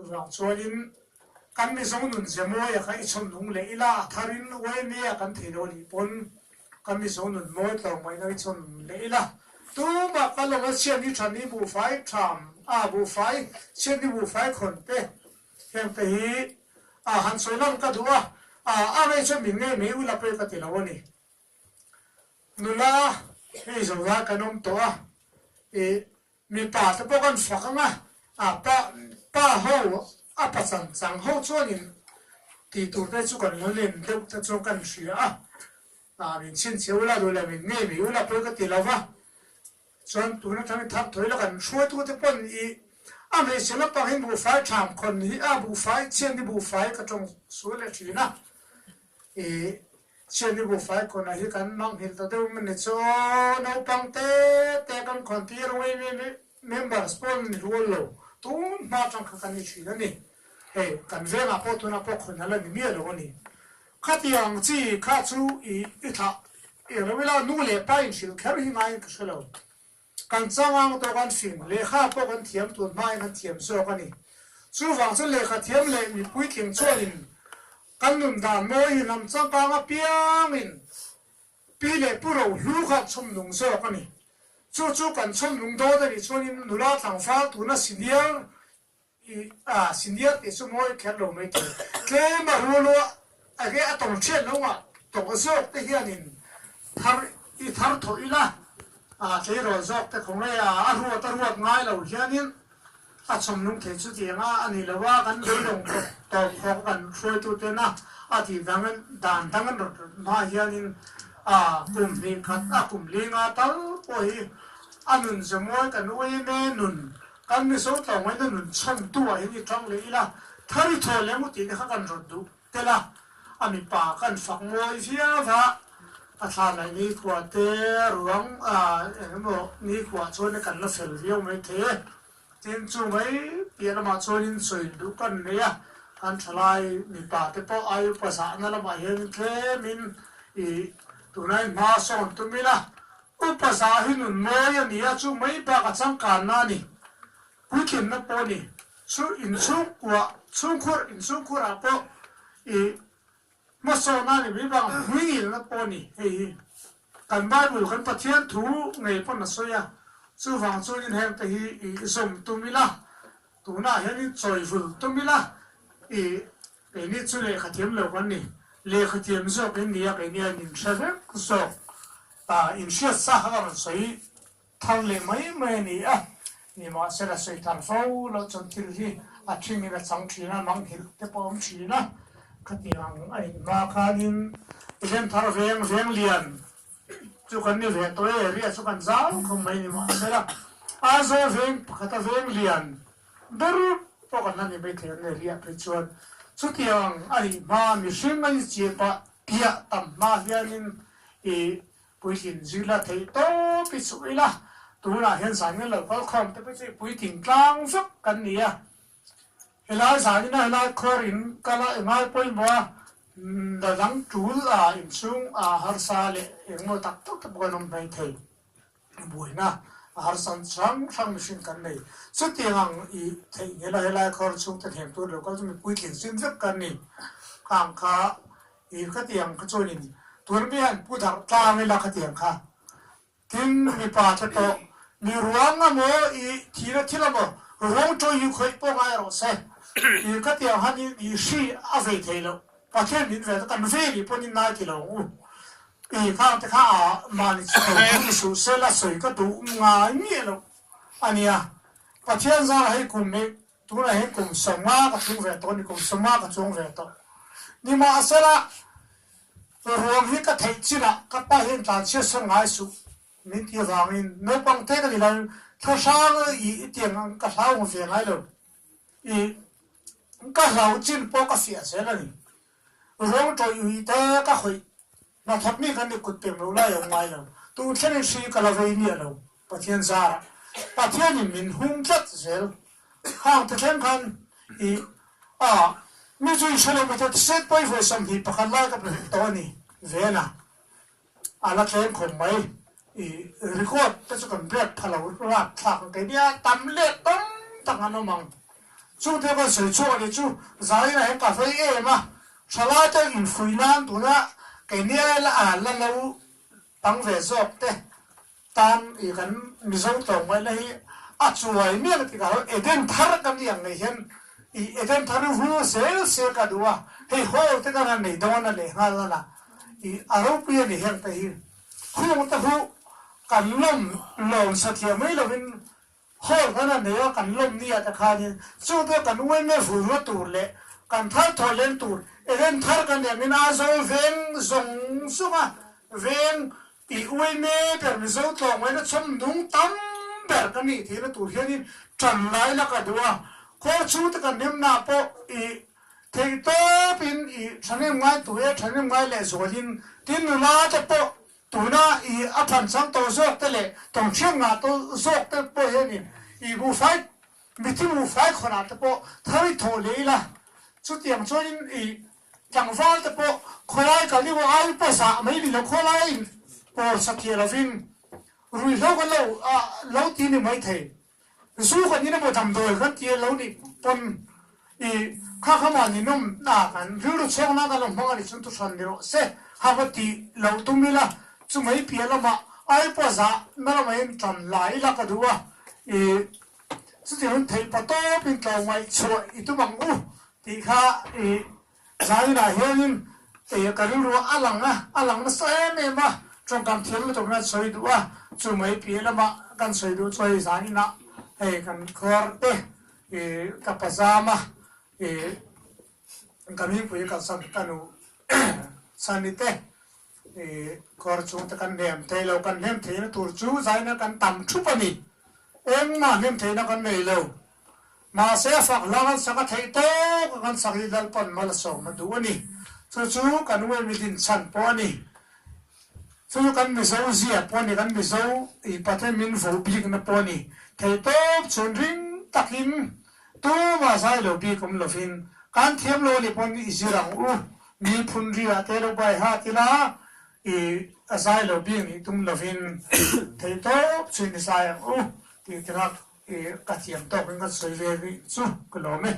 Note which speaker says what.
Speaker 1: Chuvang chuanin kan Mizo nun ze mawia kha i chhawn nung leh ila a tharin uaimea kan thei lo anih pawn kan Mizo nun mawi tlawmngaihna i chhawn leh ila. Tumah ka lawng a chhiat ni tha ni buhfai tham a buhfai chhiat ni buhfai khawn te heng te hi a han sawi lang ka duh a, a ngei chuan min ngei mai ula pawh ka ti lo a ni. Nula hei zo lai kan awm tawh a, ih mipa te pawh kan fak ang a, a pa pa ho a pachan chang ho chuanin tih tur te chu kan lo len deuh te chuan kan hria a, ah min chhinchhiah ula duh leh min ngei mai ula pawh ka ti lo va, Chuan tun atangin thar thawi la kan hruaitute pawn i a hmeichhe lampang hi buhfai tham khawn hi a buhfai chhiatni buhfai ka tawng sual leh thin a, i chhiatni buhfai khawnah hi kan manghilh ta deuh em ni chu aw naupang te te kan khawn tir ang ui members pawn ni rual lo tun hma atang kha kan ni thin a ni, hei kan vengah pawh tunah pawh khawn a la ni miah lo a ni. Khatiang chi kha chu i i thlah i ro ila nu leh pa inhrilh kher hi ngaiin ka hre lo. Kan changang tawh kan fing, lehkha pawh kan thiam tun hmain kan thiam zawk a ni. Chuvang chu lehkha thiam leh mi puitling chuanin kan nun dan mawi hi hnam changkang apiangin pi leh pu ro hlu kha chhawm nung zawk a ni. Chu chu kan chhawm nung dawn a nih chuanin nula tlangval tuna senior I a senior tih chu mawi kher lo mai thei. Tlem a rul a age a tawng thian lo ngah tawng zawk te hianin thar i thar thawh ila a tleirawl zawk te khaw nge a a ruat a ruat ngai lo hianin a chhawm lung thei chu tiang a a ni lo a kan beidawng khawp tawp khawk kan hruaitu ten a a tih dang an dan dang an rawn hma hianin a kum hnih khat a kum li nga tal pawh hi a nun ze mawi kan uime nun Kan Mizo tlawmngaihna nun chhantu ah hian i tang leh ila, thar i thaw leh ngu tih te kha kan rawn duh tel a, a mipa kan fak mawi viau va, a thla laih nikhua te ruang eng emaw nikhua chuan kan la fel viau mai thei e. Tin chu mai piah lamah chuanin sawi duh kan nei a, kan thalai mipa te pawh ai upa zahna lamah hian tlemin i tunai hma sawn tum ila, Upa zah hi nun mawi a ni a, chu mai bak a changkanna a ni. Puitlinna pawh a ni. Chu inchhungkua, chhungkhur, inchhungkhurah pawh i hmasawnna a ni mai bak a, hmuingilna pawh a ni. Hei hi kan Bible, kan Pathian thu ngei pawn a sawi a, chuvang chuanin hengte hi i zawm tum ila, tunah hianin chawivul tum ila, i Keini chu lehkha thiam lo kan ni. Lehkha thiam zawk in nia keini a in hre vek zawk. Ah inhriat sa kha ka rawn sawi thar leh mai mai a ni a. Nimahsela sawi thar fo loh chuan thil hi a thingin a chang thin a, manghilh te pawh a awm thin a. Khatiang a in hma khanin Zen thar veng veng lian chu kan ni ve tawh e, ria chu kan zau khawp mai nimahsela Aizawl veng pakhata veng lian Ber pawh kan la ni mai thei ang e riah phei chuan chutiang a nih hma mihring a inchir pah piah tam hma hianin i puitlin zir la theih tawp i chhuh ila tunah hian zan ngel lo kal khawm te pawh chu i puitling tlang vek kan ni a helai zanin a helai khuar in kal a engai pawimawh a la dang tul a inchhung a harsa leh engmaw tak tak te pawh kan awm mai thei. Buaina a harsan hrang hrang mihring kan nei. Chutiang ang i theih ngel a, helai khawr chhungte thleng tur lo kal chu mipui tling sin vek kan ni. Khang kha i khatiang kha chuanin tun mi hian pu darh tlang ila khatiang kha. Tin, mipa te pawh mi ruang amaw i thihna thil amaw ruang tawi hi khawih pawh ngai rawh se. I khatiang han i hri a vei thei loh. Pathian min ve ta kan ve nih pawhin nai ti lo ang u. I khang te kha a mahni chu lo thu ni suh se la sawi ka duh ngai miah loh a nia. Pathian zara hei kum hi tunah hian kum 50 ka thlung ve tawh a ni, kum 50 ka chuang ve tawh. Nimahsela ruang hi ka theih chinah ka pa hian tlanchhiat sawn ngai suh min ti avangin naupang te ka ni lo thlahrang i tiang ang ka hlau ve ngai lo. I ka hlau chin pawh ka fiah zel a ni. Ruang tawih ui te ka khawih hnathawk mi kan ni kut pem lo lai a awm ngai lo. Tun thlengin hri ka la vei miah lo Pathian zarah. Pathianin min hung tlat zel. Khang te thleng khan i a mi chu i hre lo mai te set pawi vawi 21 lai ka pe tawh a ni Vena. A la tlem khawp mai. I record te chu kan break pha lo rat thlak ang keini a tam leh tam tak an awm ang. Chungte kan sawi chhuak a nih chu zaina hian ka vei em a, thalaite infuih nan tuna keini aia la lo tang ve zawk te tan i kan Mizo tlawmngaihna hi a chuai miah tih ka hlau. Eden thar kan nih ang ngei hian i Eden thar hi vul zel se ka duh a, hei hall te kan han nei dawn a leh nghal a la i a ropui a ni heng te hi. Khung te hu kan lawm lawm satliah mai lovin Hall kan a nei a, kan lawm nia te khanin chu te kan uaime vulna tur leh kan thar thaw len tur Eden thar kan nih angin Aizawl veng zawng zawng a veng tih uaime ber Mizo tlawmngaihna chhawm nung tam ber kan nih theihna tur hianin tan lai la ka duh a, khawl chhung te kan hnemna pawh ih theihtawpin ih thahnem ngai tur e thahnem ngai leh zualin tin nula te pawh Tuna i a phanchang tawh zawk te leh tawnhriat ngah tawh zawk te pawh hianin i buhfai mithi buhfai khawnah te pawh thar i thawh leh ila, chutiang chuanin i tlangval te pawh khawlai kal emaw ai pawh zah mai ni lo khawlai in pawl satliah lovin ruihhlo kan lo lo ti ni mai thei. Zu kan in emaw damdawi kan ti lo nih pawn i kha kha mahni nawm hna kan rilru chhuak nan kan lo hmang a nih chuan thuhran ni rawh se ha va tih lo tum ila chu mai piah lamah ai pawh zah na lamah hian tan la ila ka duh a i chutiang hun theih pa tawpin tlawmngaih chhuah i tum ang u tih kha i Zainah hianin ka rilru a lang a, a lang nasa em em a, tawngkam thiam lutuk hian sawi duh a, chu mai piah lamah kan sawi duh chu hei zaninah hei kan khuar te ih ka pazama ih ka mingpui kalsan ka nu Sani te ih khuar chung te kan hnem thei lo, kan hnem theihna tur chu zaina kan tam thup a ni, engmah hnem theihna kan nei lo. Mahse a fak hla kan sak a theih tawk a kan sak hi Lalpan mal a sawm a duh a ni. Chu chu kan uaimi din chhan pawh a ni. Chu chu kan Mizo zia pawh a ni, kan Mizo i Pathian min vo bikna pawh a ni. Theih tawp chhun ring takin tumah zai lo bik awm lovin kan thiam lo a nih pawn i zir ang u. Mi phun ri ah te lo bai hat ila i a zai lo bik nih tum lovin theih tawp chhun i zai ang u tih te kha I ka thiam tawkin ka sawi ve rih chu ka lawm e.